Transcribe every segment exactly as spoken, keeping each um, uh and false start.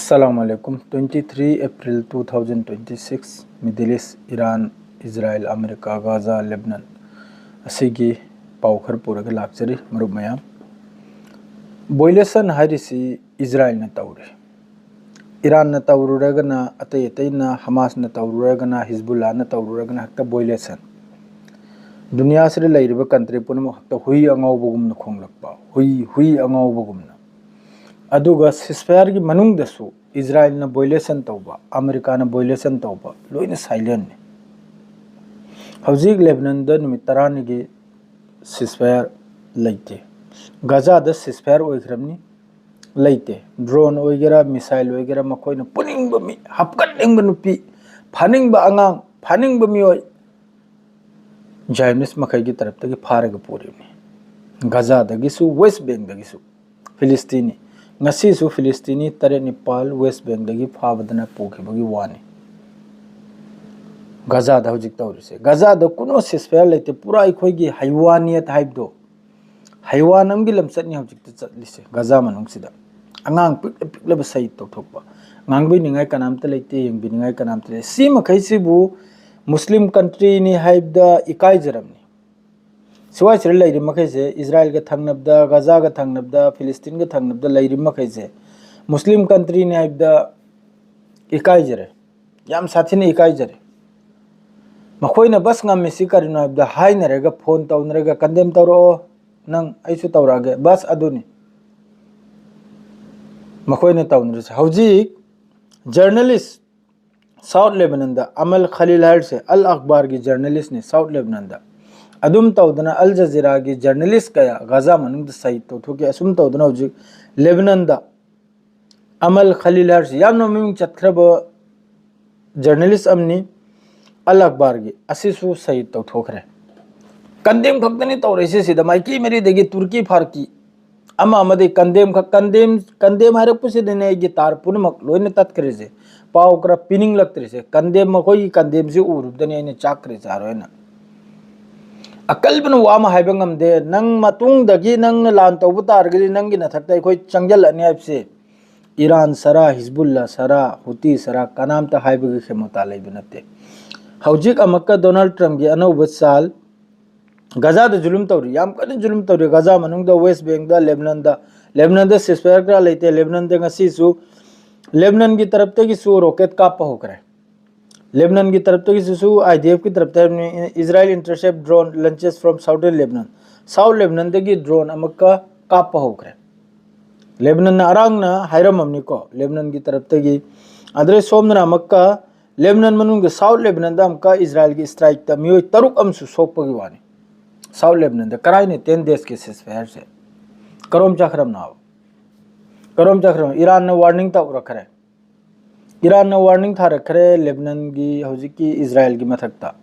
ꯑꯁꯂꯥꯃꯨ ꯑꯂꯥꯏꯀꯨꯝ꯫ Twenty three April two thousand twenty six, Middle East, Iran, Israel, America, Gaza, Lebanon ꯑꯁꯤꯒꯤ ꯄꯥꯎ ꯈꯔ ꯄꯨꯔꯒ ꯂꯥꯛꯆꯔꯤ ꯃꯔꯨꯞ ꯃꯌꯥꯝ꯫ Violation ꯍꯥꯏꯔꯤꯁꯤ ꯏꯖꯔꯥꯏꯜꯅ ꯇꯧꯔꯤ꯫ ꯏꯔꯥꯟꯅ ꯇꯧꯔꯨꯔꯒꯅ, ꯑꯇꯩ ꯑꯇꯩꯅ, ꯍꯃꯥꯁꯅ ꯇꯧꯔꯨꯔꯒꯅ, ꯍꯤꯖꯕꯨꯜꯂꯥꯅ ꯇꯧꯔꯨꯔꯒꯅ ꯍꯦꯛꯇ violation꯫ ꯗꯨꯅꯤꯌꯥꯁꯤꯗ ꯂꯩꯔꯤꯕ country ꯄꯨꯝꯅꯃꯛ ꯍꯦꯛꯇ ꯍꯨꯏ ꯑꯉꯥꯎꯕꯒꯨꯝꯅ ꯈꯣꯡꯂꯛꯄ, ꯍꯨꯏ, ꯍꯨꯏ ꯑꯉꯥꯎꯕꯒꯨꯝꯅ꯫ ꯑꯗꯨꯒ ceasefire ꯒꯤ ꯃꯅꯨꯡꯗꯁꯨ ꯏꯖꯔꯥꯏꯜꯅ violation ꯇꯧꯕ, ꯑꯃꯦꯔꯤꯀꯥꯅ violation ꯇꯧꯕ, ꯂꯣꯏꯅ silent ꯅꯤ꯫ ꯍꯧꯖꯤꯛ ꯂꯦꯕꯅꯟꯗ ꯅꯨꯃꯤꯠ ꯇꯔꯥꯅꯤꯒꯤ ceasefire ꯂꯩꯇꯦ꯫ ꯒꯖꯥꯗ ceasefire ꯑꯣꯏꯈ꯭ꯔꯕꯅꯤ, ꯂꯩꯇꯦ꯫ Drone ꯑꯣꯏꯒꯦꯔꯥ, missile ꯑꯣꯏꯒꯦꯔꯥ, ꯃꯈꯣꯏꯅ ꯄꯨꯅꯤꯡꯕ ꯃꯤ, ꯍꯥꯞꯀꯠꯅꯤꯡꯕ ꯅꯨꯄꯤ, ꯐꯥꯅꯤꯡꯕ ꯑꯉꯥꯡ, ꯐꯥꯅꯤꯡꯕ ꯃꯤꯑꯣꯏ, Zionist ꯃꯈꯩꯒꯤ ꯇꯔꯞꯇꯒꯤ ꯐꯥꯔꯒ ꯄꯨꯔꯤꯕꯅꯤ꯫ ꯒꯖꯥꯗꯒꯤꯁꯨ, West Bank ꯗꯒꯤꯁꯨ꯫ ꯐꯤꯂꯤꯁꯇꯤꯅꯤ, ꯉꯁꯤꯁꯨ ꯐꯤꯂꯤꯁꯇꯤꯅꯤ ꯇꯔꯦꯠ ꯅꯤꯄꯥꯜ West Bank ꯗꯒꯤ ꯐꯥꯕꯗꯅ ꯄꯨꯈꯤꯕꯒꯤ ꯋꯥꯅꯤ꯫ ꯒꯖꯥꯗ ꯍꯧꯖꯤꯛ ꯇꯧꯔꯤꯁꯦ, ꯒꯖꯥꯗ ꯀꯨꯅꯣ ceasefire ꯂꯩꯇꯦ꯫ ꯄꯨꯔꯥ ꯑꯩꯈꯣꯏꯒꯤ ꯍꯩꯋꯥꯅꯤꯌꯠ ꯍꯥꯏꯕꯗꯣ, ꯍꯩꯋꯥꯟ ꯑꯃꯒꯤ ꯂꯝꯆꯠꯅꯤ ꯍꯧꯖꯤꯛꯇ ꯆꯠꯂꯤꯁꯦ ꯒꯖꯥ ꯃꯅꯨꯡꯁꯤꯗ꯫ ꯑꯉꯥꯡ ꯄꯤꯛꯂ ꯄꯤꯛꯂꯕ ꯁꯍꯤꯗ ꯇꯧꯊꯣꯛꯄ, ꯉꯥꯡꯕꯤꯅꯤꯡꯉꯥꯏ ꯀꯅꯥꯝꯇ ꯂꯩꯇꯦ, ꯌꯦꯡꯕꯤꯅꯤꯡꯉꯥꯏ ꯀꯅꯥꯝꯇ ꯂꯩꯇꯦ꯫ ꯁꯤ ꯃꯈꯩꯁꯤꯕꯨ ꯃꯨꯁꯂꯤꯝ country ꯅꯤ ꯍꯥꯏꯕꯗ ꯏꯀꯥꯏꯖꯔꯝꯅꯤ꯫ ꯁꯤꯋꯥꯏꯁꯤꯗ ꯂꯩꯔꯤ ꯃꯈꯩꯁꯦ, ꯏꯖꯔꯥꯏꯜꯒ ꯊꯪꯅꯕꯗ, ꯒꯖꯥꯒ ꯊꯪꯅꯕꯗ, ꯐꯤꯂꯤꯁꯇꯤꯟꯒ ꯊꯪꯅꯕꯗ ꯂꯩꯔꯤ ꯃꯈꯩꯁꯦ ꯃꯨꯁꯂꯤꯝ country ꯅꯤ ꯍꯥꯏꯕꯗ ꯏꯀꯥꯏꯖꯔꯦ, ꯌꯥꯝ ꯁꯥꯊꯤꯅ ꯏꯀꯥꯏꯖꯔꯦ꯫ ꯃꯈꯣꯏꯅ ꯕꯁ ꯉꯝꯃꯤꯁꯤ ꯀꯔꯤꯅꯣ ꯍꯥꯏꯕꯗ, ꯍꯥꯏꯅꯔꯒ, phone ꯇꯧꯅꯔꯒ, condemn ꯇꯧꯔꯛꯑꯣ, ꯅꯪ, ꯑꯩꯁꯨ ꯇꯧꯔꯛꯑꯒꯦ, ꯕꯁ ꯑꯗꯨꯅꯤ ꯃꯈꯣꯏꯅ ꯇꯧꯅꯔꯤꯁꯦ꯫ ꯍꯧꯖꯤꯛ journalist South Lebanon ꯗ ꯑꯃꯜ ꯈꯂꯤꯜ ꯍꯥꯏꯔꯤꯁꯦ, ꯑꯜ ꯑꯈꯕꯥꯔꯒꯤ journalist ꯅꯤ South Lebanon ꯗ꯫ ꯑꯗꯨꯝ ꯇꯧꯗꯅ ꯑꯜ ꯖꯖꯤꯔꯥꯒꯤ journalist ꯀꯌꯥ ꯒꯖꯥ ꯃꯅꯨꯡꯗ ꯁꯍꯤꯗ ꯇꯧꯊꯣꯛꯈꯤ꯫ ꯑꯁꯨꯝ ꯇꯧꯗꯅ ꯍꯧꯖꯤꯛ ꯂꯦꯕꯅꯟꯗ ꯑꯃꯜ ꯈꯂꯤꯜ ꯍꯥꯏꯔꯤꯁꯤ ꯌꯥꯝꯅ ꯃꯃꯤꯡ ꯆꯠꯈ꯭ꯔꯕ journalist ꯑꯃꯅꯤ, ꯑꯜ ꯑꯈꯕꯥꯔꯒꯤ, ꯑꯁꯤꯁꯨ ꯁꯍꯤꯗ ꯇꯧꯊꯣꯛꯈ꯭ꯔꯦ꯫ Condemn ꯈꯛꯇꯅꯤ ꯇꯧꯔꯛꯏꯁꯦ ꯁꯤꯗ, ꯃꯥꯏꯀꯩ ꯃꯔꯤꯗꯒꯤ ꯇꯨꯔꯀꯤ ꯐꯥꯔꯀꯤ ꯑꯃ ꯑꯃꯗꯤ condemn ꯈꯛ, condemn, condemn ꯍꯥꯏꯔꯛꯄꯁꯤꯗꯅꯦ ꯑꯩꯒꯤ ꯇꯥꯔ ꯄꯨꯝꯅꯃꯛ ꯂꯣꯏꯅ ꯇꯠꯈ꯭ꯔꯤꯁꯦ, ꯄꯥꯎ ꯈꯔ ꯄꯤꯅꯤꯡꯂꯛꯇ꯭ꯔꯤꯁꯦ꯫ Condemn, ꯃꯈꯣꯏꯒꯤ condemn ꯁꯤ ꯎꯔꯨꯕꯗꯅꯦ ꯑꯩꯅ ꯆꯥꯛꯈ꯭ꯔꯤꯁꯦ, ꯍꯥꯏꯔꯣ ꯑꯩꯅ꯫ ꯑꯀꯜꯕꯅ ꯋꯥ ꯑꯃ ꯍꯥꯏꯕ ꯉꯝꯗꯦ꯫ ꯅꯪ ꯃꯇꯨꯡꯗꯒꯤ ꯅꯪꯅ ꯂꯥꯟ ꯇꯧꯕ ꯇꯥꯔꯒꯗꯤ ꯅꯪꯒꯤ ꯅꯊꯛꯇ ꯑꯩꯈꯣꯏ ꯆꯪꯁꯤꯜꯂꯛꯑꯅꯤ ꯍꯥꯏꯕꯁꯦ ꯏꯔꯥꯟ ꯁꯔꯥ, ꯍꯤꯖꯕꯨꯜꯂꯥ ꯁꯔꯥ, ꯍꯨꯇꯤ ꯁꯔꯥ, ꯀꯅꯥꯝꯇ ꯍꯥꯏꯕꯒꯤ ꯈꯦꯃꯣꯇꯥ ꯂꯩꯕ ꯅꯠꯇꯦ꯫ ꯍꯧꯖꯤꯛ ꯑꯃꯨꯛꯀ ꯗꯣꯅꯥꯜꯗ ꯇ꯭ꯔꯝꯞꯀꯤ ꯑꯅꯧꯕ ꯆꯥꯜ, ꯒꯖꯥꯗ ꯖꯨꯂꯨꯝ ꯇꯧꯔꯤ, ꯌꯥꯝ ꯀꯟꯅ ꯖꯨꯂꯨꯝ ꯇꯧꯔꯤ ꯒꯖꯥ ꯃꯅꯨꯡꯗ, ꯋꯦꯁ ꯕꯦꯡꯗ, ꯂꯦꯕꯅꯟꯗ꯫ ꯂꯦꯕꯅꯟꯗ ceasefire ꯈꯔ ꯂꯩꯇꯦ꯫ ꯂꯦꯕꯅꯟꯗ ꯉꯁꯤꯁꯨ, ꯂꯦꯕꯅꯟꯒꯤ ꯇꯔꯞꯇꯒꯤꯁꯨ ꯔꯣꯀꯦꯠ ꯀꯥꯞꯄ ꯍꯧꯈ꯭ꯔꯦ꯫ ꯂꯦꯕꯅꯟꯒꯤ ꯇꯔꯞꯇꯒꯤꯁꯨ, IDF ꯀꯤ ꯇꯔꯞꯇ ꯍꯥꯏꯕꯅꯤ, Israel intercept drone launches from southern Lebanon꯫ South ꯂꯦꯕꯅꯟꯗꯒꯤ ꯗ꯭ꯔꯣꯟ ꯑꯃꯨꯛꯀ ꯀꯥꯞꯄ ꯍꯧꯈ꯭ꯔꯦ꯫ ꯂꯦꯕꯅꯟꯅ ꯑꯔꯥꯡꯅ ꯍꯥꯏꯔꯝꯃꯕꯅꯤꯀꯣ, ꯂꯦꯕꯅꯟꯒꯤ ꯇꯔꯞꯇꯒꯤ꯫ ꯑꯗꯨꯗꯩ ꯁꯣꯝꯗꯅ ꯑꯃꯨꯛꯀ ꯂꯦꯕꯅꯟ ꯃꯅꯨꯡꯗ, ꯁꯥꯎꯠ ꯂꯦꯕꯅꯟꯗ ꯑꯃꯨꯛꯀ ꯏꯖꯔꯥꯏꯜꯒꯤ strike ꯇ ꯃꯤꯑꯣꯏ ꯇꯔꯨꯛ ꯑꯃꯁꯨ ꯁꯣꯛꯄꯒꯤ ꯋꯥꯅꯤ꯫ ꯁꯥꯎꯠ ꯂꯦꯕꯅꯟꯗ ꯀꯔꯥꯏꯅ ten days ꯀꯤ ceasefire ꯁꯦ? ꯀꯔꯣꯝ ꯆꯠꯈ꯭ꯔꯕꯅꯣ? ꯀꯔꯣꯝ ꯆꯠꯈ꯭ꯔꯕꯅꯣ? ꯏꯔꯥꯟꯅ warning ꯇꯧꯔꯛꯈ꯭ꯔꯦ꯫ ꯏꯔꯥꯟꯅ warning ꯊꯥꯔꯛꯈ꯭ꯔꯦ ꯂꯦꯕꯅꯟꯒꯤ, ꯍꯧꯖꯤꯛꯀꯤ ꯏꯖꯔꯥꯏꯜꯒꯤ ꯃꯊꯛꯇ꯫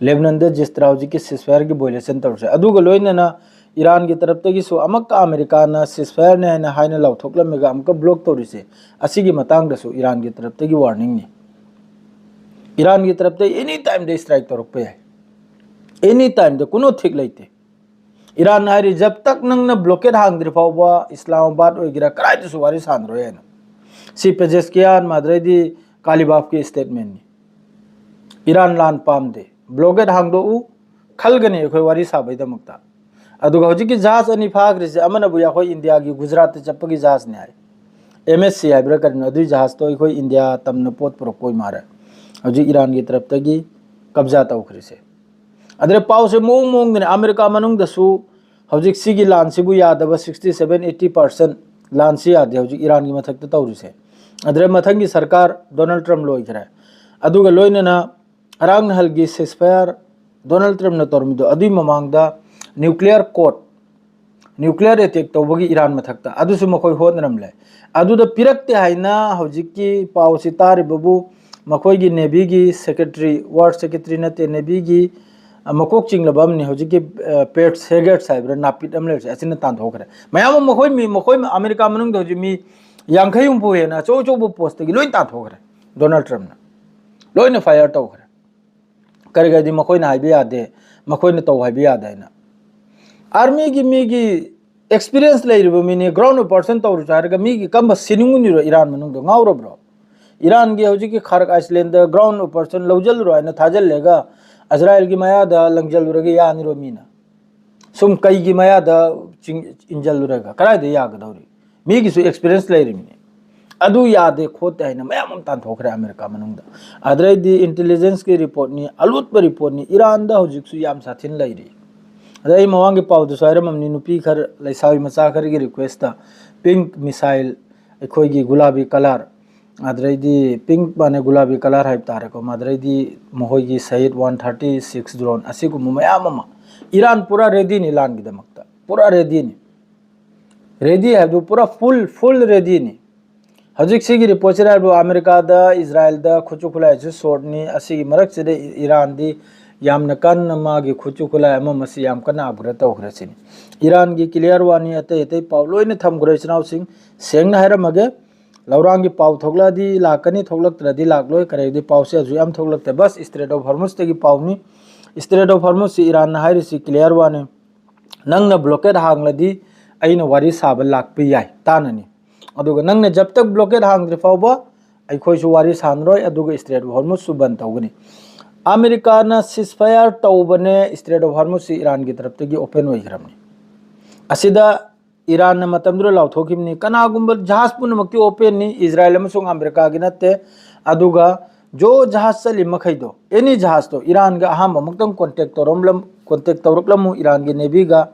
ꯂꯦꯕꯅꯟꯗ ꯖꯤꯁꯇ꯭ꯔꯥ ꯍꯧꯖꯤꯛꯀꯤ ceasefire ꯒꯤ violation ꯇꯧꯔꯤꯁꯦ꯫ ꯑꯗꯨꯒ ꯂꯣꯏꯅꯅ ꯏꯔꯥꯟꯒꯤ ꯇꯔꯞꯇꯒꯤꯁꯨ ꯑꯃꯨꯛꯀ ꯑꯃꯦꯔꯤꯀꯥꯅ ceasefire ꯅꯦ ꯍꯥꯏꯅ, ꯍꯥꯏꯅ ꯂꯥꯎꯊꯣꯛꯂꯝꯃꯒ ꯑꯃꯨꯛꯀ block ꯇꯧꯔꯤꯁꯦ, ꯑꯁꯤꯒꯤ ꯃꯇꯥꯡꯗꯁꯨ ꯏꯔꯥꯟꯒꯤ ꯇꯔꯞꯇꯒꯤ warning ꯅꯤ꯫ ꯏꯔꯥꯟꯒꯤ ꯇꯔꯞꯇ any time ꯗ strike ꯇꯧꯔꯛꯄ ꯌꯥꯏ, any time ꯗ, ꯀꯨꯅꯣ ꯊꯤꯛ ꯂꯩꯇꯦ꯫ ꯏꯔꯥꯟ ꯍꯥꯏꯔꯤ, ꯖꯕ ꯇꯛ ꯅꯪꯅ blockade ꯍꯥꯡꯗ꯭ꯔꯤ ꯐꯥꯎꯕ ꯏꯁꯂꯥꯃꯥꯕꯥꯗ ꯑꯣꯏꯒꯦꯔꯥ ꯀꯗꯥꯏꯗꯁꯨ ꯋꯥꯔꯤ ꯁꯥꯟꯅꯔꯣꯏ ꯍꯥꯏꯅ꯫ ꯁꯤ ꯄꯦꯖꯦꯁꯀꯤꯌꯥꯟ ꯃꯥꯗ꯭ꯔꯦꯗꯤ ꯀꯥꯂꯤꯕꯥꯐꯀꯤ statement ꯅꯤ꯫ ꯏꯔꯥꯟ ꯂꯥꯟ ꯄꯥꯝꯗꯦ, blockade ꯍꯥꯡꯗꯣꯛꯎ, ꯈꯜꯒꯅꯤ ꯑꯩꯈꯣꯏ ꯋꯥꯔꯤ ꯁꯥꯕꯩꯗꯃꯛꯇ꯫ ꯑꯗꯨꯒ ꯍꯧꯖꯤꯛꯀꯤ ꯖꯍꯥꯖ ꯑꯅꯤ ꯐꯥꯈ꯭ꯔꯤꯁꯦ, ꯑꯃꯅꯕꯨ ꯑꯩꯈꯣꯏ ꯏꯟꯗꯤꯌꯥꯒꯤ ꯒꯨꯖꯔꯥꯠꯇ ꯆꯠꯄꯒꯤ ꯖꯍꯥꯖꯅꯤ ꯍꯥꯏ, MSC ꯍꯥꯏꯕ꯭ꯔꯥ ꯀꯔꯤꯅꯣ, ꯑꯗꯨꯏ ꯖꯍꯥꯖꯇꯣ ꯑꯩꯈꯣꯏ ꯏꯟꯗꯤꯌꯥ ꯇꯝꯅ ꯄꯣꯠ ꯄꯨꯔꯛꯄ ꯑꯣꯏ ꯃꯥꯜꯂꯦ꯫ ꯍꯧꯖꯤꯛ ꯏꯔꯥꯟꯒꯤ ꯇꯔꯞꯇꯒꯤ ꯀꯕꯖꯥ ꯇꯧꯈ꯭ꯔꯤꯁꯦ꯫ ꯑꯗꯨꯅ ꯄꯥꯎꯁꯦ ꯃꯑꯣꯡ ꯃꯑꯣꯡꯗꯅꯦ꯫ ꯑꯃꯦꯔꯤꯀꯥ ꯃꯅꯨꯡꯗꯁꯨ ꯍꯧꯖꯤꯛ ꯁꯤꯒꯤ ꯂꯥꯟꯁꯤꯕꯨ ꯌꯥꯗꯕ sixty seven eighty percent ꯂꯥꯟꯁꯤ ꯌꯥꯗꯦ ꯍꯧꯖꯤꯛ ꯏꯔꯥꯟꯒꯤ ꯃꯊꯛꯇ ꯇꯧꯔꯤꯁꯦ꯫ ꯑꯗꯨꯗ ꯃꯊꯪꯒꯤ ꯁꯔꯀꯥꯔ ꯗꯣꯅꯥꯜꯗ ꯇ꯭ꯔꯝꯞ ꯂꯣꯏꯈ꯭ꯔꯦ꯫ ꯑꯗꯨꯒ ꯂꯣꯏꯅꯅ ꯑꯔꯥꯡ ꯅꯍꯜꯒꯤ ceasefire ꯗꯣꯅꯥꯜꯗ ꯇ꯭ꯔꯝꯞꯅ ꯇꯧꯔꯝꯃꯤꯗꯣ, ꯑꯗꯨꯏ ꯃꯃꯥꯡꯗ nuclear code, nuclear attack ꯇꯧꯕꯒꯤ ꯏꯔꯥꯟ ꯃꯊꯛꯇ, ꯑꯗꯨꯁꯨ ꯃꯈꯣꯏ ꯍꯣꯠꯅꯔꯝꯂꯦ꯫ ꯑꯗꯨꯗ ꯄꯤꯔꯛꯇꯦ ꯍꯥꯏꯅ ꯍꯧꯖꯤꯛꯀꯤ ꯄꯥꯎꯁꯤ ꯇꯥꯔꯤꯕꯕꯨ ꯃꯈꯣꯏꯒꯤ Navy ꯒꯤ secretary, war secretary ꯅꯠꯇꯦ, Navy ꯒꯤ, ꯑ, ꯃꯀꯣꯛ ꯆꯤꯡꯂꯕ ꯑꯃꯅꯤ ꯍꯧꯖꯤꯛꯀꯤ, ꯑ, Pete Hegseth ꯍꯥꯏꯕ꯭ꯔꯥ, ꯅꯥꯄꯤꯠ ꯑꯃ ꯂꯩꯔꯤꯁꯦ, ꯑꯁꯤꯅ ꯇꯥꯟꯊꯣꯛꯈ꯭ꯔꯦ꯫ ꯃꯌꯥꯝ ꯑꯃ ꯃꯈꯣꯏ ꯃꯤ, ꯃꯈꯣꯏ ꯑꯃꯦꯔꯤꯀꯥ ꯃꯅꯨꯡꯗ ꯍꯧꯖꯤꯛ ꯃꯤ ꯌꯥꯡꯈꯩ ꯍꯨꯝꯐꯨ ꯍꯦꯟꯅ ꯑꯆꯧ ꯑꯆꯧꯕ post ꯇꯒꯤ ꯂꯣꯏ ꯇꯥꯟꯊꯣꯛꯈ꯭ꯔꯦ ꯗꯣꯅꯥꯜꯗ ꯇ꯭ꯔꯝꯞꯅ꯫ ꯂꯣꯏꯅ fire ꯇꯧꯈ꯭ꯔꯦ꯫ ꯀꯔꯤꯒꯤꯗꯤ ꯃꯈꯣꯏꯅ ꯍꯥꯏꯕ ꯌꯥꯗꯦ, ꯃꯈꯣꯏꯅ ꯇꯧ ꯍꯥꯏꯕ ꯌꯥꯗꯦ ꯍꯥꯏꯅ꯫ Army ꯒꯤ ꯃꯤꯒꯤ ꯑꯦꯛꯁꯄꯤꯔꯤꯌꯦꯟꯁ ꯂꯩꯔꯤꯕ ꯃꯤꯅꯤ꯫ ꯒ꯭ꯔꯥꯎꯟ ꯑꯣꯄꯔꯦꯁꯟ ꯇꯧꯔꯨꯁꯦ ꯍꯥꯏꯔꯒ ꯃꯤꯒꯤ ꯀꯝꯕ ꯁꯤꯅꯤꯡꯉꯨꯅꯤꯔꯣ ꯏꯔꯥꯟ ꯃꯅꯨꯡꯗ? ꯉꯥꯎꯔꯕ꯭ꯔꯣ? ꯏꯔꯥꯟꯒꯤ ꯍꯧꯖꯤꯛꯀꯤ ꯈꯥꯔꯛ ꯑꯥꯏꯁꯂꯦꯟꯗ ꯒ꯭ꯔꯥꯎꯟ ꯑꯣꯄꯔꯦꯁꯟ ꯂꯧꯁꯤꯜꯂꯨꯔꯣ ꯍꯥꯏꯅ ꯊꯥꯖꯤꯜꯂꯒ ꯏꯖꯔꯥꯏꯜꯒꯤ ꯃꯌꯥꯗ ꯂꯪꯁꯤꯜꯂꯨꯔꯒ ꯌꯥꯅꯤꯔꯣ ꯃꯤꯅ? ꯁꯨꯝ ꯀꯩꯒꯤ ꯃꯌꯥꯗ ꯆꯤꯡ-, ꯏꯟꯁꯤꯜꯂꯨꯔꯒ ꯀꯗꯥꯏꯗ ꯌꯥꯒꯗꯧꯔꯤ? ꯃꯤꯒꯤꯁꯨ ꯑꯦꯛꯁꯄꯤꯔꯤꯌꯦꯟꯁ ꯂꯩꯔꯤꯃꯤꯅꯦ꯫ ꯑꯗꯨ ꯌꯥꯗꯦ ꯈꯣꯠꯇꯦ ꯍꯥꯏꯅ ꯃꯌꯥꯝ ꯑꯃ ꯇꯥꯟꯊꯣꯛꯈ꯭ꯔꯦ ꯑꯃꯦꯔꯤꯀꯥ ꯃꯅꯨꯡꯗ꯫ ꯑꯗꯩꯗꯤ ꯏꯟꯇꯦꯂꯤꯖꯦꯟꯁꯀꯤ ꯔꯤꯄꯣꯔꯠꯅꯤ, ꯑꯂꯨꯠꯄ ꯔꯤꯄꯣꯔꯠꯅꯤ, ꯏꯔꯥꯟꯗ ꯍꯧꯖꯤꯛꯁꯨ ꯌꯥꯝ ꯁꯥꯊꯤꯅ ꯂꯩꯔꯤ꯫ ꯑꯗ ꯑꯩ ꯃꯃꯥꯡꯒꯤ ꯄꯥꯎꯗꯁꯨ ꯍꯥꯏꯔꯝꯃꯕꯅꯤ, ꯅꯨꯄꯤ ꯈꯔ, ꯂꯩꯁꯥꯕꯤ ꯃꯆꯥ ꯈꯔꯒꯤ ꯔꯤꯀ꯭ꯋꯦꯁꯇ ꯄꯤꯡꯛ ꯃꯤꯁꯥꯏꯜ, ꯑꯩꯈꯣꯏꯒꯤ ꯒꯨꯂꯥꯕꯤ ꯀꯂꯔ, ꯑꯗꯩꯗꯤ ꯄꯤꯡꯛ ꯃꯥꯅꯦ, ꯒꯨꯂꯥꯕꯤ ꯀꯂꯔ ꯍꯥꯏꯕ ꯇꯥꯔꯦꯀꯣ, ꯑꯗꯩꯗꯤ ꯃꯈꯣꯏꯒꯤ ꯁꯍꯤꯗ ꯋꯥꯟ ꯊꯥꯔꯇꯤ ꯁꯤꯛꯁ ꯗ꯭ꯔꯣꯟ, ꯑꯁꯤꯒꯨꯝꯕ ꯃꯌꯥꯝ ꯑꯃ꯫ ꯏꯔꯥꯟ ꯄꯨꯔꯥ ꯔꯦꯗꯤꯅꯤ ꯂꯥꯟꯒꯤꯗꯃꯛꯇ, ꯄꯨꯔꯥ ꯔꯦꯗꯤꯅꯤ꯫ ꯔꯦꯗꯤ ꯍꯥꯏꯕꯗꯨ ꯄꯨꯔꯥ ꯐꯨꯜ, ꯐꯨꯜ ꯔꯦꯗꯤꯅꯤ꯫ ꯍꯧꯖꯤꯛ ꯁꯤꯒꯤ ꯔꯤꯄꯣꯔꯠꯁꯤꯗ ꯍꯥꯏꯕꯨ ꯑꯃꯦꯔꯤꯀꯥꯗ, ꯏꯖꯔꯥꯏꯜꯗ ꯈꯨꯠꯁꯨ ꯈꯨꯠꯂꯥꯏꯁꯨ ꯁꯣꯔꯠꯅꯤ꯫ ꯑꯁꯤꯒꯤ ꯃꯔꯛꯁꯤꯗ ꯏꯔꯥꯟꯗꯤ ꯌꯥꯝꯅ ꯀꯟꯅ ꯃꯥꯒꯤ ꯈꯨꯠꯁꯨ ꯈꯨꯠꯂꯥꯏ ꯑꯃ ꯑꯃꯁꯤ ꯌꯥꯝ ꯀꯟꯅ ꯑꯞꯒ꯭ꯔꯦꯗ ꯇꯧꯈ꯭ꯔꯦ ꯁꯤꯅꯤ꯫ ꯏꯔꯥꯟꯒꯤ ꯀ꯭ꯂꯤꯌꯥꯔ ꯋꯥꯅꯤ, ꯑꯇꯩ ꯑꯇꯩ ꯄꯥꯎ ꯂꯣꯏꯅ ꯊꯝꯈ꯭ꯔꯦ ꯏꯆꯤꯟ ꯏꯅꯥꯎꯁꯤꯡ꯫ ꯁꯦꯡꯅ ꯍꯥꯏꯔꯝꯃꯒꯦ, ꯂꯧꯔꯥꯡꯒꯤ ꯄꯥꯎ ꯊꯣꯛꯂꯛꯑꯗꯤ ꯂꯥꯛꯀꯅꯤ, ꯊꯣꯛꯂꯛꯇ꯭ꯔꯗꯤ ꯂꯥꯛꯂꯣꯏ꯫ ꯀꯔꯤꯒꯤꯗꯤ ꯄꯥꯎꯁꯦ ꯍꯧꯖꯤꯛ ꯌꯥꯝ ꯊꯣꯛꯂꯛꯇꯦ꯫ ꯕꯁ ꯏꯁꯇ꯭ꯔꯦꯠ ꯑꯣꯐ ꯍꯣꯔꯃꯨꯁꯇꯒꯤ ꯄꯥꯎꯅꯤ꯫ ꯏꯁꯇ꯭ꯔꯦꯠ ꯑꯣꯐ ꯍꯣꯔꯃꯨꯁꯁꯤ ꯏꯔꯥꯟꯅ ꯍꯥꯏꯔꯤꯁꯤ ꯀ꯭ꯂꯤꯌꯥꯔ ꯋꯥꯅꯤ꯫ ꯅꯪꯅ ꯕ꯭ꯂꯣꯀꯦꯠ ꯍꯥꯡꯂꯗꯤ ꯑꯩꯅ ꯋꯥꯔꯤ ꯁꯥꯕ ꯂꯥꯛꯄ ꯌꯥꯏ, ꯇꯥꯅꯅꯤ꯫ ꯑꯗꯨꯒ ꯅꯪꯅ ꯖꯕ ꯇꯛ ꯕ꯭ꯂꯣꯀꯦꯠ ꯍꯥꯡꯗ꯭ꯔꯤ ꯐꯥꯎꯕ ꯑꯩꯈꯣꯏꯁꯨ ꯋꯥꯔꯤ ꯁꯥꯟꯅꯔꯣꯏ, ꯑꯗꯨꯒ ꯏꯁꯇ꯭ꯔꯦꯠ ꯑꯣꯐ ꯍꯣꯔꯃꯨꯁꯁꯨ ꯕꯟ ꯇꯧꯒꯅꯤ꯫ ꯑꯃꯦꯔꯤꯀꯥꯅ ꯁꯤꯁꯐꯥꯌꯔ ꯇꯧꯕꯅꯦ, ꯏꯁꯇ꯭ꯔꯦꯠ ꯑꯣꯐ ꯍꯣꯔꯃꯨꯁꯁꯤ ꯏꯔꯥꯟꯒꯤ ꯇꯔꯞꯇꯒꯤ ꯑꯣꯄꯦꯟ ꯑꯣꯏꯈ꯭ꯔꯕꯅꯤ꯫ ꯑꯁꯤꯗ ꯏꯔꯥꯟꯅ ꯃꯇꯝꯗꯨꯗ ꯂꯥꯎꯊꯣꯛꯈꯤꯕꯅꯤ, ꯀꯅꯥꯒꯨꯝꯕ ꯖꯍꯥꯖ ꯄꯨꯝꯅꯃꯛꯇꯤ ꯑꯣꯄꯦꯟꯅꯤ, ꯏꯖꯔꯥꯏꯜ ꯑꯃꯁꯨꯡ ꯑꯃꯦꯔꯤꯀꯥꯒꯤ ꯅꯠꯇꯦ꯫ ꯑꯗꯨꯒ ꯖꯣ ꯖꯍꯥꯖ ꯆꯠꯂꯤ ꯃꯈꯩꯗꯣ, ꯑꯦꯅꯤ ꯖꯍꯥꯖꯇꯣ, ꯏꯔꯥꯟꯒ ꯑꯍꯥꯟꯕꯃꯛꯇꯪ ꯀꯣꯟꯇꯦꯛ ꯇꯧꯔꯝꯂꯝ-, ꯀꯣꯟꯇꯦꯛ ꯇꯧꯔꯛꯂꯝꯃꯨ ꯏꯔꯥꯟꯒꯤ ꯅꯦꯚꯤꯒ꯫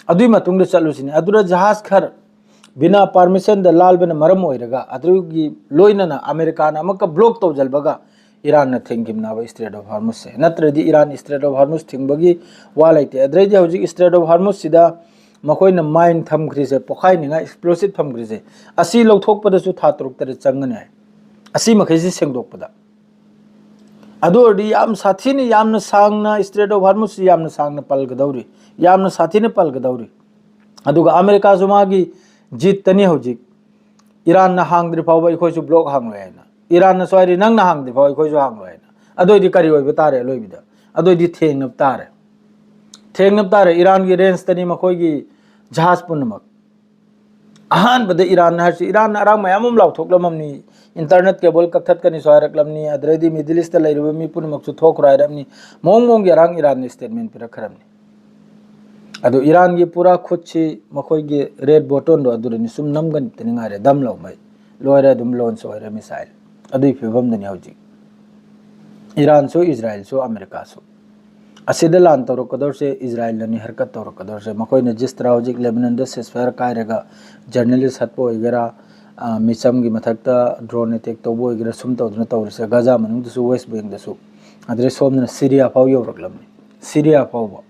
ꯑꯗꯨꯒꯤ ꯃꯇꯨꯡꯗ ꯆꯠꯂꯨꯁꯤꯅꯤ꯫ ꯑꯗꯨꯗ ꯖꯍꯥꯖ ꯈꯔ ꯕꯤꯅꯥ ꯄꯥꯔꯃꯤꯁꯟꯗ ꯂꯥꯜꯕꯅ ꯃꯔꯝ ꯑꯣꯏꯔꯒ ꯑꯗꯨꯒꯤ ꯂꯣꯏꯅꯅ ꯑꯃꯦꯔꯤꯀꯥꯅ ꯑꯃꯨꯛꯀ ꯕ꯭ꯂꯣꯛ ꯇꯧꯁꯤꯜꯕꯒ ꯏꯔꯥꯟꯅ ꯊꯤꯡꯈꯤꯕꯅꯦꯕ ꯏꯁꯇ꯭ꯔꯦꯠ ꯑꯣꯐ ꯍꯣꯔꯃꯨꯁꯁꯦ꯫ ꯅꯠꯇ꯭ꯔꯗꯤ ꯏꯔꯥꯟ ꯏꯁꯇ꯭ꯔꯦꯠ ꯑꯣꯐ ꯍꯣꯔꯃꯨꯁ ꯊꯤꯡꯕꯒꯤ ꯋꯥ ꯂꯩꯇꯦ꯫ ꯑꯗꯨꯗꯩꯗꯤ ꯍꯧꯖꯤꯛ ꯏꯁꯇ꯭ꯔꯦꯠ ꯑꯣꯐ ꯍꯣꯔꯃꯨꯁꯁꯤꯗ ꯃꯈꯣꯏꯅ ꯃꯥꯏꯟ ꯊꯝꯈ꯭ꯔꯤꯁꯦ, ꯄꯣꯈꯥꯏꯅꯤꯡꯉꯥꯏ ꯑꯦꯛꯁꯄ꯭ꯂꯣꯁꯤꯞ ꯊꯝꯈ꯭ꯔꯤꯁꯦ, ꯑꯁꯤ ꯂꯧꯊꯣꯛꯄꯗꯁꯨ ꯊꯥ ꯇꯔꯨꯛ ꯇꯔꯦꯠ ꯆꯪꯒꯅꯤ ꯍꯥꯏ꯫ ꯑꯁꯤ ꯃꯈꯩꯁꯤ ꯁꯦꯡꯗꯣꯛꯄꯗ꯫ ꯑꯗꯨ ꯑꯣꯏꯔꯗꯤ ꯌꯥꯝ ꯁꯥꯊꯤꯅ, ꯌꯥꯝꯅ ꯁꯥꯡꯅ, ꯏꯁꯇ꯭ꯔꯦꯠ ꯑꯣꯐ ꯍꯣꯔꯃꯨꯁꯁꯤ ꯌꯥꯝꯅ ꯁꯥꯡꯅ ꯄꯜꯒꯗꯧꯔꯤ, ꯌꯥꯝꯅ ꯁꯥꯊꯤꯅ ꯄꯜꯒꯗꯧꯔꯤ꯫ ꯑꯗꯨꯒ ꯑꯃꯦꯔꯤꯀꯥꯁꯨ ꯃꯥꯒꯤ ꯖꯤꯠꯇꯅꯤ ꯍꯧꯖꯤꯛ꯫ ꯏꯔꯥꯟꯅ ꯍꯥꯡꯗ꯭ꯔꯤ ꯐꯥꯎꯕ ꯑꯩꯈꯣꯏꯁꯨ ꯕ꯭ꯂꯣꯛ ꯍꯥꯡꯂꯣꯏ ꯍꯥꯏꯅ꯫ ꯏꯔꯥꯟꯅꯁꯨ ꯍꯥꯏꯔꯤ, "ꯅꯪꯅ ꯍꯥꯡꯗ꯭ꯔꯤ ꯐꯥꯎ ꯑꯩꯈꯣꯏꯁꯨ ꯍꯥꯡꯂꯣꯏ" ꯍꯥꯏꯅ꯫ ꯑꯗꯨ ꯑꯣꯏꯗꯤ ꯀꯔꯤ ꯑꯣꯏꯕ ꯇꯥꯔꯦ ꯑꯂꯣꯏꯕꯗ? ꯑꯗꯨ ꯑꯣꯏꯗꯤ ꯊꯦꯡꯅꯕ ꯇꯥꯔꯦ꯫ ꯊꯦꯡꯅꯕ ꯇꯥꯔꯦ꯫ ꯏꯔꯥꯟꯒꯤ ꯔꯦꯟꯖꯇꯅꯤ ꯃꯈꯣꯏꯒꯤ ꯖꯍꯥꯖ ꯄꯨꯝꯅꯃꯛ꯫ ꯑꯍꯥꯟꯕꯗ ꯏꯔꯥꯟ ꯍꯥꯏꯔꯁꯤ, ꯏꯔꯥꯟꯅ ꯑꯔꯥꯡ ꯃꯌꯥꯝ ꯑꯃ ꯂꯥꯎꯊꯣꯛꯂꯝꯃꯝꯅꯤ, internet cable ꯀꯛꯊꯠꯀꯅꯤꯁꯨ ꯍꯥꯏꯔꯛꯂꯝꯅꯤ, ꯑꯗꯨꯗꯩꯗꯤ Middle East ꯂꯩꯔꯤꯕ ꯃꯤ ꯄꯨꯝꯅꯃꯛꯁꯨ ꯊꯣꯛꯈ꯭ꯔꯣ ꯍꯥꯏꯔꯛꯂꯝꯅꯤ, ꯃꯑꯣꯡ ꯃꯑꯣꯡꯒꯤ ꯑꯔꯥꯡ ꯏꯔꯥꯟꯅ statement ꯄꯤꯔꯛꯈ꯭ꯔꯕꯅꯤ꯫ ꯑꯗꯨ ꯏꯔꯥꯟꯒꯤ ꯄꯨꯔꯥ ꯈꯨꯠꯁꯤ ꯃꯈꯣꯏꯒꯤ red buttonꯗꯣ ꯑꯗꯨꯗꯅꯤ, ꯁꯨꯝ ꯅꯝꯒꯅꯤꯇꯅꯤ ꯉꯥꯏꯔꯦ, ꯗꯝ ꯂꯧꯃꯩ ꯂꯣꯏꯔꯦ, ꯑꯗꯨꯝ launch ꯑꯣꯏꯔꯦ missile꯫ ꯑꯗꯨꯒꯤ ꯐꯤꯕꯝꯗꯅꯤ ꯍꯧꯖꯤꯛ ꯏꯔꯥꯟꯁꯨ, ꯏꯖꯔꯥꯏꯜꯁꯨ, ꯑꯃꯦꯔꯤꯀꯥꯁꯨ꯫ ꯑꯁꯤꯗ ꯂꯥꯟ ꯇꯧꯔꯛꯀꯗꯧꯔꯤꯁꯦ ꯏꯖꯔꯥꯏꯜꯅꯅꯤ ꯍꯥꯏꯔꯀꯠ ꯇꯧꯔꯛꯀꯗꯧꯔꯤꯁꯦ꯫ ꯃꯈꯣꯏꯅ ꯖꯤꯁꯇ꯭ꯔꯥ ꯍꯧꯖꯤꯛ ꯂꯦꯕꯅꯟꯗ ceasefire ꯀꯥꯏꯔꯒ journalist ꯍꯥꯠꯄ ꯑꯣꯏꯒꯦꯔꯥ, ꯑ, ꯃꯤꯆꯝꯒꯤ ꯃꯊꯛꯇ drone attack ꯇꯧꯕ ꯑꯣꯏꯒꯦꯔꯥ, ꯁꯨꯝ ꯇꯧꯗꯅ ꯇꯧꯔꯤꯁꯦ꯫ ꯒꯥꯖꯥ ꯃꯅꯨꯡꯗꯁꯨ, West Bankꯗꯁꯨ, ꯑꯗꯩ ꯁꯣꯝꯗꯅ ꯁꯤꯔꯤꯌꯥ ꯐꯥꯎ ꯌꯧꯔꯛꯂꯕꯅꯤ꯫ ꯁꯤꯔꯤꯌꯥ ꯐꯥꯎꯕ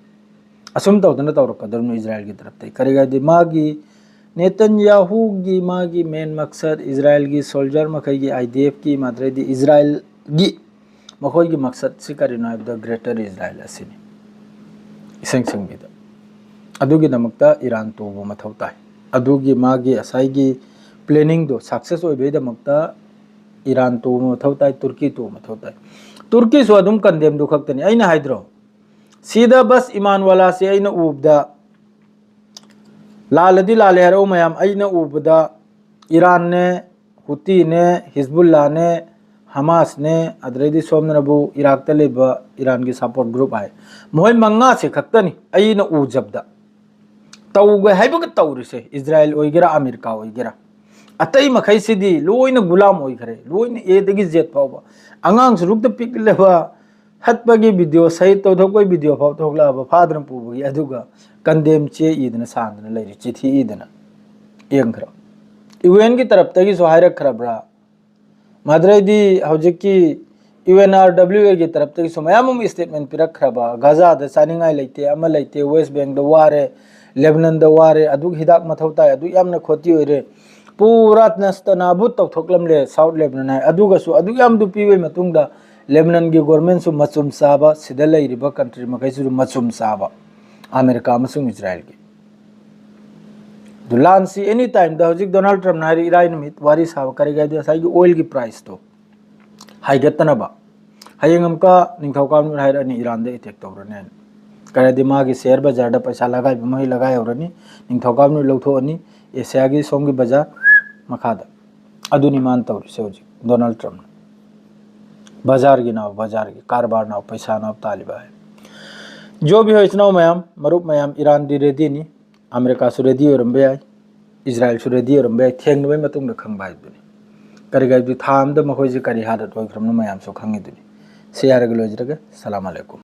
ꯑꯁꯨꯝ ꯇꯧꯗꯅ ꯇꯧꯔꯛꯀꯗꯧꯔꯤꯕꯅꯤ ꯏꯖꯔꯥꯏꯜꯒꯤ ꯇꯔꯞꯇꯒꯤ꯫ ꯀꯔꯤꯒꯤꯗꯤ ꯃꯥꯒꯤ, ꯅꯦꯇꯟꯌꯥꯍꯨꯒꯤ ꯃꯥꯒꯤ main ꯃꯛꯁꯠ, ꯏꯖꯔꯥꯏꯜꯒꯤ soldier ꯃꯈꯩꯒꯤ, IDFꯀꯤ, ꯃꯗꯨꯗꯩꯗꯤ ꯏꯖꯔꯥꯏꯜꯒꯤ ꯃꯈꯣꯏꯒꯤ ꯃꯛꯁꯠꯁꯤ ꯀꯔꯤꯅꯣ ꯍꯥꯏꯕꯗ greater Israel ꯑꯁꯤꯅꯤ꯫ ꯏꯁꯦꯡ ꯁꯦꯡꯕꯤꯗ ꯑꯗꯨꯒꯤꯗꯃꯛꯇ ꯏꯔꯥꯟ ꯇꯨꯕ ꯃꯊꯧ ꯇꯥꯏ꯫ ꯑꯗꯨꯒꯤ ꯃꯥꯒꯤ ꯉꯁꯥꯏꯒꯤ planningꯗꯣ success ꯑꯣꯏꯕꯒꯤꯗꯃꯛꯇ ꯏꯔꯥꯟ ꯇꯨꯕ ꯃꯊꯧ ꯇꯥꯏ, ꯇꯨꯔꯀꯤ ꯇꯨꯕ ꯃꯊꯧ ꯇꯥꯏ꯫ ꯇꯨꯔꯀꯤꯁꯨ ꯑꯗꯨꯝ condemnꯗꯨ ꯈꯛꯇꯅꯤ꯫ ꯑꯩꯅ ꯍꯥꯏꯗ꯭ꯔꯣ, ꯁꯤꯗ ꯕꯁ ꯏꯃꯥꯟꯋꯥꯂꯥꯁꯦ ꯑꯩꯅ ꯎꯕꯗ, ꯂꯥꯜꯂꯗꯤ ꯂꯥꯜꯂꯦ ꯍꯥꯏꯔꯛꯎ ꯃꯌꯥꯝ, ꯑꯩꯅ ꯎꯕꯗ ꯏꯔꯥꯟꯅꯦ, ꯍꯨꯇꯤꯅꯦ, ꯍꯤꯖꯕꯨꯜꯂꯥꯅꯦ, ꯍꯃꯥꯁꯅꯦ, ꯑꯗꯨꯗꯩꯗꯤ ꯁꯣꯝꯗꯅꯕꯨ ꯏꯔꯥꯛꯇ ꯂꯩꯕ ꯏꯔꯥꯟꯒꯤ support group ꯍꯥꯏ, ꯃꯈꯣꯏ ꯃꯉꯥꯁꯦ ꯈꯛꯇꯅꯤ ꯑꯩꯅ ꯎꯖꯕꯗ ꯇꯧꯒꯦ ꯍꯥꯏꯕꯒ ꯇꯧꯔꯤꯁꯦ, ꯏꯖꯔꯥꯏꯜ ꯑꯣꯏꯒꯦꯔꯥ ꯑꯃꯦꯔꯤꯀꯥ ꯑꯣꯏꯒꯦꯔꯥ꯫ ꯑꯇꯩ ꯃꯈꯩꯁꯤꯗꯤ ꯂꯣꯏꯅ ꯒꯨꯂꯥꯝ ꯑꯣꯏꯈ꯭ꯔꯦ, ꯂꯣꯏꯅ Aꯗꯒꯤ Z ꯐꯥꯎꯕ꯫ ꯑꯉꯥꯡ ꯁꯨꯔꯨꯛꯇ ꯄꯤꯛꯂꯕ ꯍꯠꯄꯒꯤ video, ꯁꯍꯤꯗ ꯇꯧꯊꯣꯛꯄꯒꯤ video ꯐꯥꯎ ꯊꯣꯛꯂꯛꯑꯕ, ꯐꯥꯗꯅ ꯄꯨꯕꯒꯤ꯫ ꯑꯗꯨꯒ condemn ꯆꯦ ꯏꯗꯅ ꯁꯥꯟꯗꯅ ꯂꯩꯔꯤ, ꯆꯤꯊꯤ ꯏꯗꯅ꯫ ꯌꯦꯡꯈ꯭ꯔꯣ, UNꯒꯤ ꯇꯔꯞꯇꯒꯤꯁꯨ ꯍꯥꯏꯔꯛꯈ꯭ꯔꯕ꯭ꯔꯥ? ꯃꯗꯨꯗꯩꯗꯤ ꯍꯧꯖꯤꯛꯀꯤ UNRWAꯒꯤ ꯇꯔꯞꯇꯒꯤꯁꯨ ꯃꯌꯥꯝ ꯑꯃ statement ꯄꯤꯔꯛꯈ꯭ꯔꯕ, ꯒꯥꯖꯥꯗ ꯆꯥꯅꯤꯡꯉꯥꯏ ꯂꯩꯇꯦ, ꯑꯃ ꯂꯩꯇꯦ, West Bankꯗ ꯋꯥꯔꯦ, ꯂꯦꯕꯅꯟꯗ ꯋꯥꯔꯦ, ꯑꯗꯨꯒꯤ ꯍꯤꯗꯥꯛ ꯃꯊꯧ ꯇꯥꯏ, ꯑꯗꯨꯛ ꯌꯥꯝꯅ ꯈꯣꯇꯤ ꯑꯣꯏꯔꯦ, ꯄꯨꯔꯥ ꯅꯁꯇꯅꯥꯕꯨꯠ ꯇꯧꯊꯣꯛꯂꯝꯂꯦ South Lebanon ꯍꯥꯏ꯫ ꯑꯗꯨꯒꯁꯨ ꯑꯗꯨꯛ ꯌꯥꯝꯗꯨ ꯄꯤꯕꯒꯤ ꯃꯇꯨꯡꯗ Lebanonꯒꯤ governmentꯁꯨ ꯃꯆꯨꯝ ꯆꯥꯕ, ꯁꯤꯗ ꯂꯩꯔꯤꯕ country ꯃꯈꯩꯁꯤꯁꯨ ꯃꯆꯨꯝ ꯆꯥꯕ, ꯑꯃꯦꯔꯤꯀꯥ ꯑꯃꯁꯨꯡ ꯏꯖꯔꯥꯏꯜꯒꯤ꯫ ꯑꯗꯨ ꯂꯥꯟꯁꯤ any timeꯗ, ꯍꯧꯖꯤꯛ Donald Trumpꯅ ꯍꯥꯏꯔꯤ, ꯏꯔꯥꯏ ꯅꯨꯃꯤꯠ ꯋꯥꯔꯤ ꯁꯥꯕ, ꯀꯔꯤꯒꯤ ꯍꯥꯏꯗꯤ ꯉꯁꯥꯏꯒꯤ oilꯒꯤ priceꯇꯣ ꯍꯥꯏꯒꯠꯇꯅꯕ꯫ ꯍꯌꯦꯡ ꯑꯃꯨꯛꯀ ꯅꯤꯡꯊꯧꯀꯥꯕ ꯅꯨꯃꯤꯠ ꯍꯥꯏꯔꯛꯑꯅꯤ ꯏꯔꯥꯟꯗ attack ꯇꯧꯔꯅꯤ ꯍꯥꯏꯅ꯫ ꯀꯔꯤꯗꯤ ꯃꯥꯒꯤ ꯁꯤꯌꯔ ꯕꯖꯥꯔꯗ ꯄꯩꯁꯥ ꯂꯒꯥꯏꯕ ꯃꯈꯩ ꯂꯒꯥꯏꯍꯧꯔꯅꯤ, ꯅꯤꯡꯊꯧꯀꯥꯕ ꯅꯨꯃꯤꯠ ꯂꯧꯊꯣꯛꯑꯅꯤ, ꯑꯦꯁꯤꯌꯥꯒꯤ ꯁꯣꯝꯒꯤ ꯕꯖꯥꯔ ꯃꯈꯥꯗ꯫ ꯑꯗꯨꯅꯤ ꯃꯥꯅ ꯇꯧꯔꯤꯁꯦ ꯍꯧꯖꯤꯛ ꯗꯣꯅꯥꯜꯗ ꯇ꯭ꯔꯝꯞꯅ꯫ ꯕꯖꯥꯔꯒꯤ ꯅꯥꯎ, ꯕꯖꯥꯔꯒꯤ ꯀꯔꯕꯥꯔ ꯅꯥꯎ, ꯄꯩꯁꯥ ꯅꯥꯎ ꯇꯥꯜꯂꯤꯕ ꯍꯥꯏ꯫ ꯖꯣꯕꯤ ꯍꯣꯏ ꯏꯆꯤꯟ ꯏꯅꯥꯎ ꯃꯌꯥꯝ, ꯃꯔꯨꯞ ꯃꯌꯥꯝ, ꯏꯔꯥꯟꯗꯤ ꯔꯦꯗꯤꯅꯤ, ꯑꯃꯦꯔꯤꯀꯥꯁꯨ ꯔꯦꯗꯤ ꯑꯣꯏꯔꯝꯕ ꯌꯥꯏ, ꯏꯖꯔꯥꯏꯜꯁꯨ ꯔꯦꯗꯤ ꯑꯣꯏꯔꯝꯕ ꯌꯥꯏ, ꯊꯦꯡꯅꯕꯒꯤ ꯃꯇꯨꯡꯗ ꯈꯪꯕ ꯍꯥꯏꯕꯗꯨꯅꯤ꯫ ꯀꯔꯤꯒꯤ ꯍꯥꯏꯕꯗꯤ ꯊꯥ ꯑꯃꯗ ꯃꯈꯣꯏꯁꯦ ꯀꯔꯤ ꯍꯥꯗꯠ ꯑꯣꯏꯈ꯭ꯔꯕꯅꯣ ꯃꯌꯥꯝꯁꯨ ꯈꯪꯉꯤꯗꯨꯅꯤ꯫ ꯁꯤ ꯍꯥꯏꯔꯒ ꯂꯣꯏꯖꯔꯒꯦ꯫ ꯁꯂꯥꯝ ꯑꯂꯩꯀꯨꯝ꯫